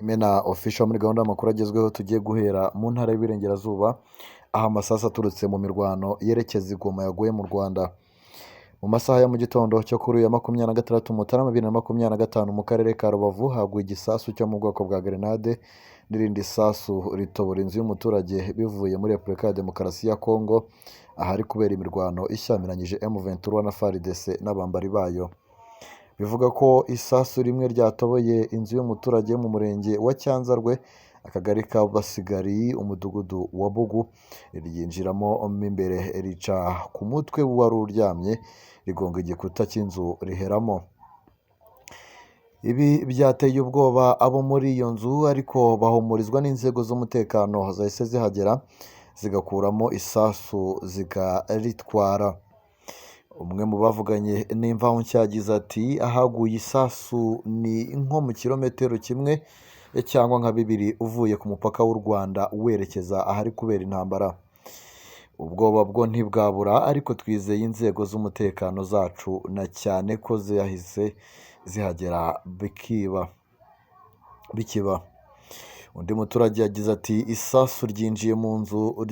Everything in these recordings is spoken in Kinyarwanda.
Imena Official muri gahunda y'amakuru agezweho tugiye guhera mu ntara y'Iburengerazuba, aho amasasu aturutse mu mirwano yerekeza i Goma yaguye mu Rwanda. Mu masaha ya mu gitondo cyo kuri uyu wa 26 Mutarama 2025 mu karere ka Rubavu haguye igisasu cyo mu bwoko bwa grenade n'irindi sasu ritobora inzu y'umuturage bivuye muri Repubulika ya Demokarasi ya Kongo, ahari kubera imirwano ishyamiranyije M23 na FARDC n'abambari bayo. Bivuga ko isasu rimwe ryatoboye inzu y'umuturage wo mu murenge wa Cyanzarwe, akagari ka Basigari, umudugudu wa Bugu, ryinjiramo mo imbere rica ku mutwe wari uryamye, rigonga igikuta cy'inzu riheramo. Ibi byateye ubwoba abo muri iyo nzu ariko bahumurizwa n'inzego z'umutekano zahise zihagera zigakuramo isasu zikaritwara. Umwe mu bavuganye n'Imvaho Nshya yagize ati ahaguye isasu ni nko mu kilometero kimwe cyangwa nka bibiri uvuye ku mupaka w'u Rwanda werekeza ahari kubera intambara. Ubwoba bwo ntibwabura ariko twizeye inzego z'umutekano zacu na cyane ko zahise zihagera bikiba. Undi muturage yagize ati isasu ryinjiye mu nzu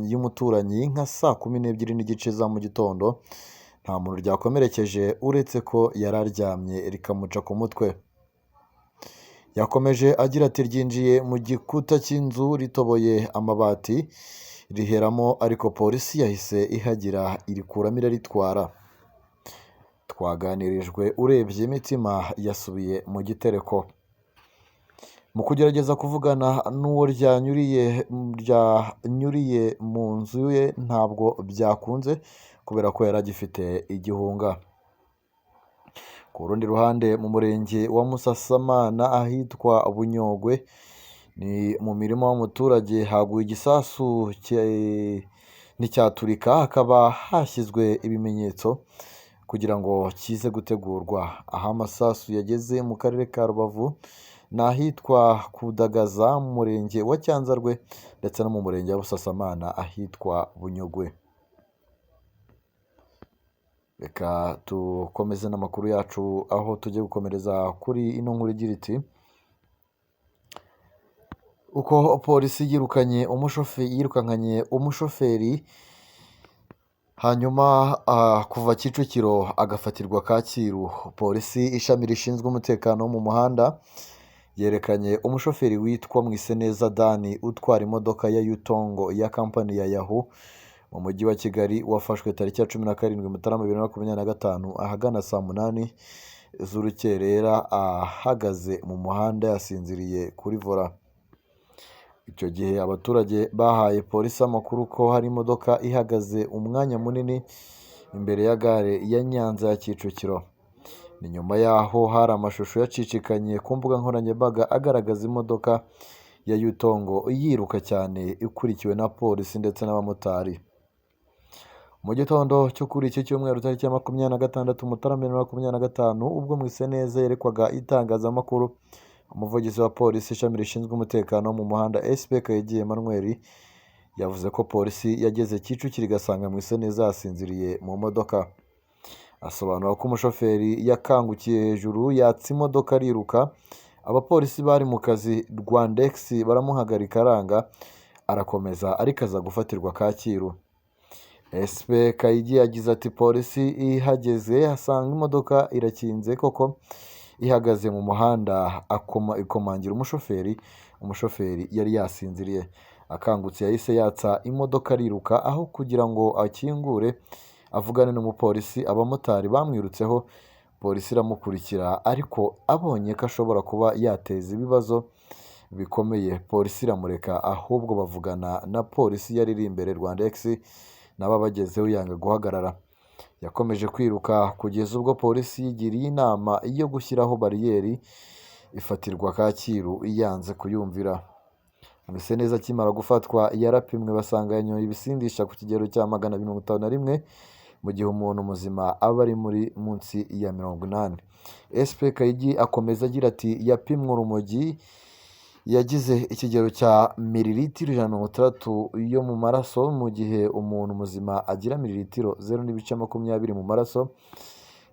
y'umuturanyi nka saa 12:30 za mu gitondo, nta muntu ryakomerekeje uretse ko yari aryamye rikamuca ku mutwe. Yakomeje agira ati ryinjiye mu gikuta cy'inzu ritoboye amabati riheramo ariko polisi yahise ihagira irikuramo iraritwara. Twaganirijwe urebye imitima yasubiye mu gitereko. Mu kugerageza kuvugana n'uwo ryanyuriye mu nzu ye ntabwo byakunze kubera ko yari agifite igihunga. Ku rundi ruhande mu murenge wa Musasamana ahitwa Bunyogwe ni mu mirima w'umuturage haguye igisasu nticyaturika, hakaba hashyizwe ibimenyetso kugira ngo kize gutegurwa. Aho amasasu yageze mu karere ka Rubavu ni ahitwa Kudagaza mu murenge wa Cyanzarwe ndetse no mu murenge wa Busasamana ahitwa Bunyogwe. Reka dukomeze n'amakuru yacu aho tugiye gukomereza kuri ino nkuru igira iti uko polisi yirukanye umushoferi hanyuma kuva Kicukiro agafatirwa Kacyiru. Polisi ishami rishinzwe umutekano wo mu muhanda yerekanye umushoferi witwa Mwiseneza Dani utwara imodoka ya Yutongo ya kampani ya Yahoo mu mujyi wa Kigali, wafashwe tariki ya 17 Mutarama 2025 ahagana saa 8 z'urukerera ahagaze mu muhanda yasinziriye kuri vola. Icyo gihe abaturage bahaye polisi amakuru ko hari imodoka ihagaze umwanya munini imbere ya gare ya Nyanza ya Kicukiro. Ni nyuma y'aho hari amashusho yacicikanye ku mbuga nkoranyambaga agaragaza imodoka ya Yutongo yiruka cyane ikurikiwe na polisi ndetse n'abamotari. Mu gitondo cyo kuri iki cyumweru tariki ya 26 Mutarama 2025 ubwo Mwiseneza yerekwaga itangazamakuru, umuvugizi wa polisi ishami rishinzwe umutekano wo mu muhanda SP Kayigi Emmanuel yavuze ko polisi yageze Kicukiro igasanga Mwiseneza yasinziriye mu modoka. Asobanura ko umushoferi yakangukiye hejuru yatsa imodoka ariruka, abapolisi bari mu kazi Rwandex baramuhagarika aranga, arakomeza ariko aza gufatirwa Kacyiru. SP Kayigi yagize ati polisi ihageze asanga imodoka irakinze koko ihagaze mu muhanda, ikomangira umushoferi, umushoferi yari yasinziriye. Akangutse yahise yatsa imodoka ariruka, aho kugira ngo akingure avugane n'umupolisi, abamotari bamwirutseho, polisi iramukurikira ariko abonye ko ashobora kuba yateza ibibazo bikomeye, polisi iramureka ahubwo bavugana na polisi yari iri imbere Rwandex nabo abagezeho yanga guhagarara. Yakomeje kwiruka kugeza ubwo polisi yigiriye inama yo gushyiraho bariyeri ifatirwa Kacyiru yanze kuyumvira. Mwiseneza akimara gufatwa yarapimwe basanga yanyoye ibisindisha ku kigero cya 251 mu gihe umuntu muzima aba ari muri munsi ya 80. SP Kayigi akomeza agira ati yapimwe urumogi yagize ikigero cya mililitiro 160 yo mu maraso mu gihe umuntu muzima agira mililitiro 0.20 mu maraso.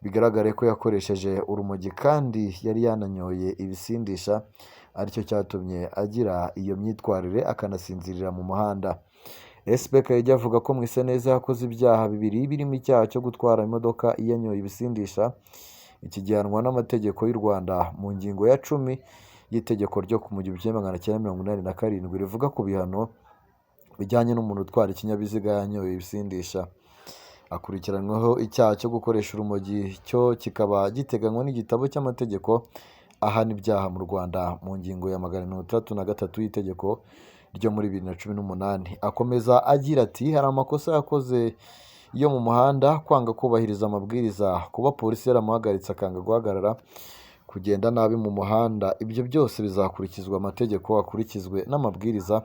Bigaragare ko yakoresheje urumogi kandi yari yananyoye ibisindisha, aricyo cyatumye agira iyo myitwarire akanasinzirira mu muhanda. SP Kayigi avuga ko Mwiseneza yakoze ibyaha bibiri birimo icyaha cyo gutwara imodoka yanyoye ibisindisha, iki gihanwa n'amategeko y'u Rwanda mu ngingo ya 10 y'itegeko ryo mu 1987 rivuga ku bihano bijyanye n'umuntu utwara ikinyabiziga yanyoye ibisindisha. Akurikiranyweho icyaha cyo gukoresha urumogi, cyo kikaba giteganywa n'igitabo cy'amategeko ahana ibyaha mu Rwanda mu ngingo ya 663 y'itegeko ryo muri 2018. Akomeza agira ati hari amakosa yakoze yo mu muhanda, kwanga kubahiriza amabwiriza, kuba polisi yaramuhagaritse akanga guhagarara, kugenda nabi mu muhanda, ibyo byose bizakurikizwa amategeko, akurikizwe n'amabwiriza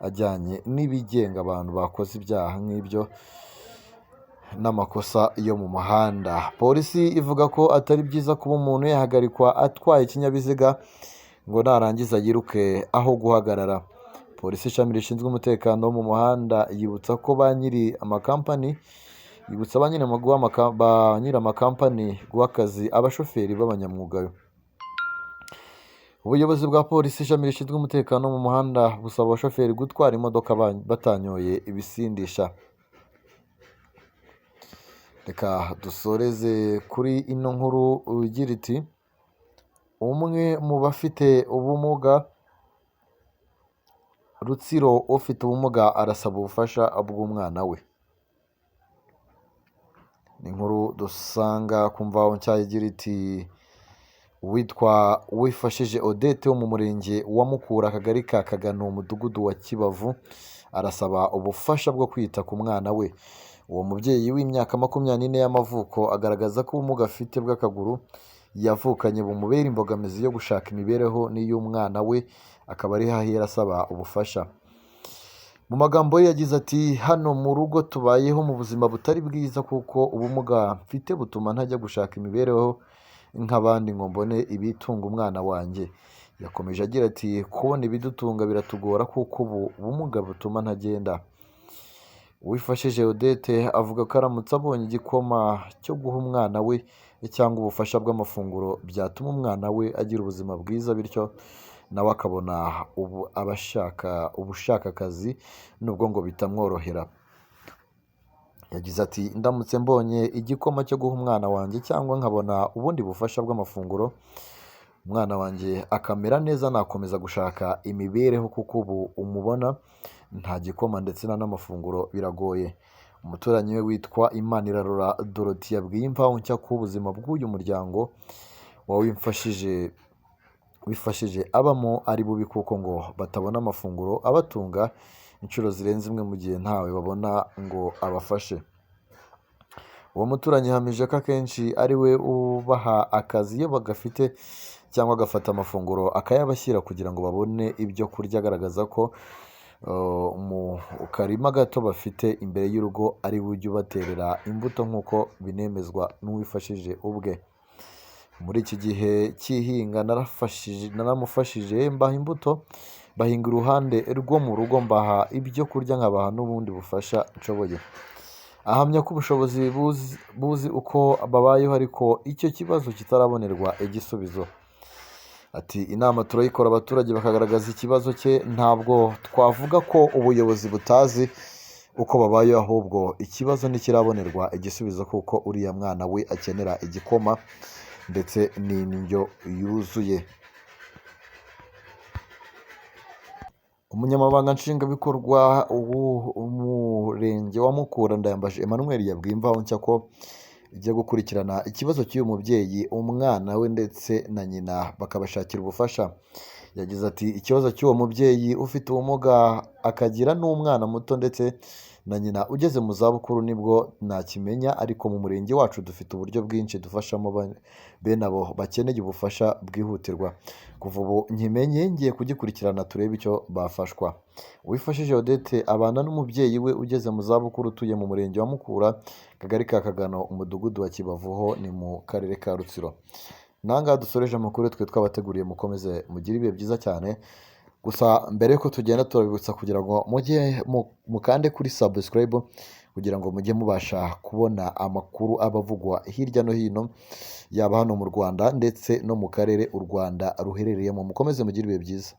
ajyanye n'ibigenga abantu bakoze ibyaha nk'ibyo n'amakosa yo mu muhanda. Polisi ivuga ko atari byiza kuba umuntu yahagarikwa atwaye ikinyabiziga ngo narangiza yiruke aho guhagarara. Polisi ishami rishinzwe umutekano wo mu muhanda yibutsa ko ba nyiri amakampani yibutsa ba nyiri amakampani guha akazi abashoferi b'abanyamwuga. Ubuyobozi bwa polisi ishami rishinzwe umutekano wo mu muhanda busaba abashoferi gutwara imodoka batanyoye ibisindisha. Reka dusoreze kuri ino nkuru igira iti umwe mu bafite ubumuga Rutsiro, ufite ubumuga arasaba ubufasha bw'umwana we. Ni inkuru dusanga ku Mvaho Nshya igira iti uwitwa Uwifashije Odette wo mu murenge wa Mukura, akagari ka Kagano, umudugudu wa Kibavu, arasaba ubufasha bwo kwita ku mwana we. Uwo mubyeyi w'imyaka 24 y'amavuko agaragaza ko ubumuga afite bw'akaguru yavukanye bumubera imbogamizi yo gushaka imibereho n'iy'umwana we, akaba ari ahera asaba ubufasha. Mu magambo ye yagize ati hano mu rugo tubayeho mu buzima butari bwiza kuko ubumuga mfite butuma ntajya gushaka imibereho nk'abandi ngo mbone ibitunga umwana wanjye. Yakomeje agira ati kubona ibidutunga biratugora kuko ubu bumuga butuma ntagenda. Uwifashije Odette avuga ko aramutse abonye igikoma cyo guha umwana we cyangwa ubufasha bw'amafunguro byatuma umwana we agira ubuzima bwiza, bityo nawe akabona ubu ubushaka akazi nubwo ngo bitamworohera. Yagize ati ndamutse mbonye igikoma cyo guha umwana wanjye cyangwa nkabona ubundi bufasha bw'amafunguro umwana wanjye akamera neza, nakomeza gushaka imibereho kuko ubu umubona nta gikoma ndetse n'amafunguro biragoye. Umuturanyi we witwa Imanirarora Dorothy yabwiye Imvaho Nshya ko ubuzima bw'uyu muryango wa wifashije abamo ari bubi kuko ngo batabona amafunguro abatunga inshuro zirenze imwe mu gihe ntawe babona ngo abafashe. Uwo muturanyi yahamije ko akenshi ari we ubaha akazi iyo bagafite cyangwa agafata amafunguro akayabashyira kugira ngo babone ibyo kurya, agaragaza ko mu karima gato bafite imbere y'urugo ari we ujya ubaterera imbuto nk'uko binemezwa n'uwifashije ubwe. Muri iki gihe cy'ihinga naramufashije mbaha imbuto, bahinga iruhande rwo mu rugo, mbaha ibyo kurya nkabaha n'ubundi bufasha nshoboye. Ahamya ko ubushobozi buzi uko babayeho ariko icyo kibazo kitarabonerwa igisubizo. Ati inama turayikora abaturage bakagaragaza ikibazo cye, ntabwo twavuga ko ubuyobozi butazi uko babayeho, ahubwo ikibazo ntikirabonerwa igisubizo kuko uriya mwana we akenera igikoma ndetse n'indyo yuzuye. Umunyamabanga Nshingwabikorwa w'Umurenge wa Mukura Ndayambaje Emmanuel yabwiye Imvaho Nshya ko igiye gukurikirana ikibazo cy'uyu mubyeyi, umwana we ndetse na nyina bakabashakira ubufasha. Yagize ati ikibazo cy'uwo mubyeyi ufite ubumuga akagira n'umwana muto ndetse na nyina ugeze mu zabukuru nibwo nakimenya, ariko mu murenge wacu dufite uburyo bwinshi dufashamo bene abo bakeneye ubufasha bwihutirwa. Kuva ubu nkimenye ngiye kugikurikirana turebe icyo bafashwa. Uwifashije Odette abana n'umubyeyi we ugeze mu zabukuru utuye mu murenge wa Mukura, akagari ka Kagano, umudugudu wa Kibavu ho ni mu karere ka Rutsiro. Nangaha dusoreje amakuru twe twabateguriye, mukomeze mugire ibihe byiza cyane. Gusa mbere yuko tugenda turabibutsa kugira ngo mujye mukande kuri subscribe kugira ngo mujye mubasha kubona amakuru aba avugwa hirya no hino, yaba hano mu Rwanda ndetse no mu karere u Rwanda ruherereyemo. Mukomeze mugire ibihe byiza.